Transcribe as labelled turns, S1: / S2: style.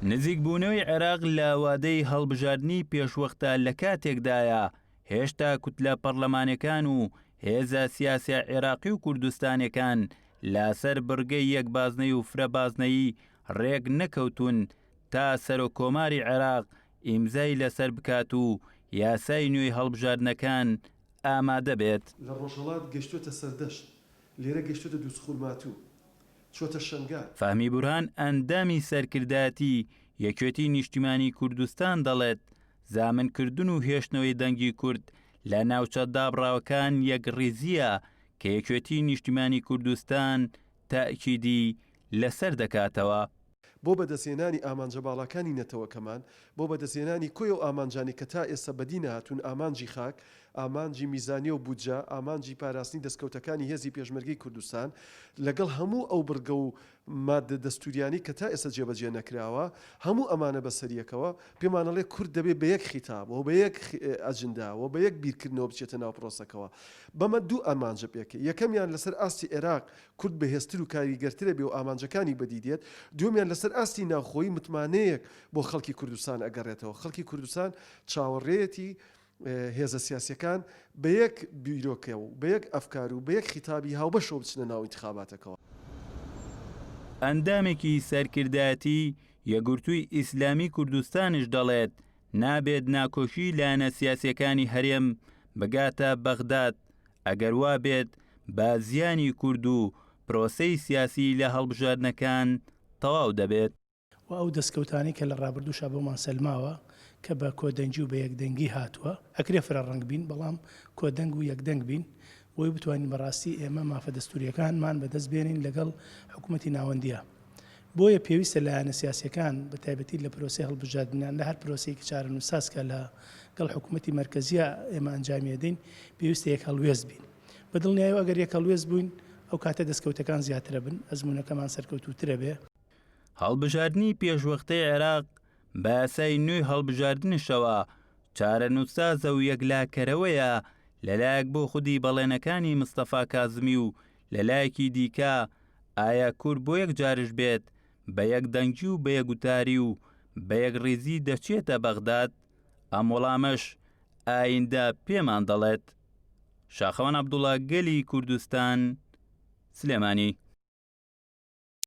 S1: نزیکبوونەوەی عێراق لە وادەی هەڵبژاردنی پێشوەختە لە کاتێکدایە، هێشتا کوتلە پەڕلەمانیەکان و هێزە سیاسیە عێراقی و کوردستانیەکان لەسەر بڕگەی یەک بازنەی و فرە بازنەیی ڕێک نەکەوتوون تا سەرۆک کۆماری عێراق ئیمزای لەسەر بکات و یاسای نوێی هەڵبژاردنەکان ئامادە بێت.
S2: لە ڕۆژهەڵات گەیشتۆتە سەردەشت، لێرە گەیشتۆتە دووزخورماتوو، چۆتە شەنگال.
S1: فەهمی بورهان ئەندامی سەرکردایەتی یەکێتی نیشتیمانی کوردستان دەڵێت، زامنکردن و هێشتنەوەی دەنگی کورد لە ناوچە دابڕاوەکان یەکڕیزییە کە یەکێتی نیشتیمانی کوردستان تەئکیدی لەسەر دەکاتەوە.
S2: بۆ بەدەستهێنانی ئامانجە باڵاکانی نەتەوەکەمان، بۆ بەدەستهێنانی کۆی ئەو ئامانجانەی کە تا ئێستا بەدی نەهاتوون، ئامانجی خاک، ئامانجی میزانیە و بودجە، ئامانجی پاراستنی دەستکەوتەکانی هێزی پێشمەرگەی کوردستان، لەگەڵ هەموو ئەو بڕگە و ماددە دەستووریانەی کە تا ئێستا جێبەجێ نەکراوە، هەموو ئەمانە بەسەریەکەوە، پێمان ئەڵێ کورد دەبێ بە یەک خیتاب و بە یەک ئەجندا و بە یەک بیرکردنەوە بچێتە ناو پرۆسەکەوە. بەمە دوو ئامانجە پێکێ، یەکەمیان لەسەر ئاستی عێراق کورد بەهێزتر و کاریگەرترە بێ و ئامانجەکانی بەدی دێت، دووەمیان لەسەر ئاستی ناوخۆیی متمانەیەک بۆ خەڵکی کوردستان ئەگەڕێتەوە، خەڵکی کوردستان چاوەڕێیەتی هێزە سیاسیەکان بە یەک بیرۆکە و بە یەک ئەفکار و بە یەک خیتابی هاوبەشەوە بچنە ناو ئینتخاباتەکەوە.
S1: ئەندامێکی سەرکردایەتی یەکگرتووی ئیسلامی کوردستانیش دەڵێت، نابێت ناکۆکی لایەنە سیاسیەکانی هەرێم بگاتە بەغداد، ئەگەر وابێت بە زیانی کورد و پرۆسەی سیاسی لە هەڵبژاردنەکان تەواو دەبێت.
S3: و ئەو دەستکەوتانەی کە لە ڕابردووشا بۆمان سەلماوە کە بە کۆدەنگی و بە یەکدەنگی هاتووە، ئەکرێ فرە ڕەنگ بین بەڵام کۆدەنگ و یەکدەنگ بین بۆی بتوانین بەڕاستی ئێمە مافە دەستوورییەکانمان بەدەست بێنین لەگەڵ حکوومەتی ناوەندییا. بۆیە پێویستە لایەنە سیاسییەکان بە تایبەتی لە پرۆسەی هەڵبژاردن یان لە هەر پرۆسەیەکی چارەنووسساز کە لە گەڵ حکوومەتی مەرکەزییا ئێمە ئەنجامی ئەدەین پێویستە یەکهەڵوێست بین. بە دڵنیایەوە ئەگەر یەکهەڵوێست بووین ئەو کاتە دەستکەوتەکان زیاترە بن، ئەزموونەکەمان سەرکەوتووترە بێ.
S1: هەڵبژاردنی پێشوەختەی عێراق بە یاسای نوێی هەڵبژاردنشەوە چارەنووسسازە و یەکلاکەرەوەیە لەلایەک بۆ خودی بەڵێنەکانی مستەفا کازمی و لەلایەکی دیکە ئایا کورد بۆ یەکجارش بێت بە یەکدەنگی و بە یەکگوتاری و بە یەکڕیزی دەچێتە بەغداد؟ ئەم وەڵامەش ئایندە پێمان دەڵێت. شاخەوان عەبدوڵا گەلی کوردستان، سلێمانی.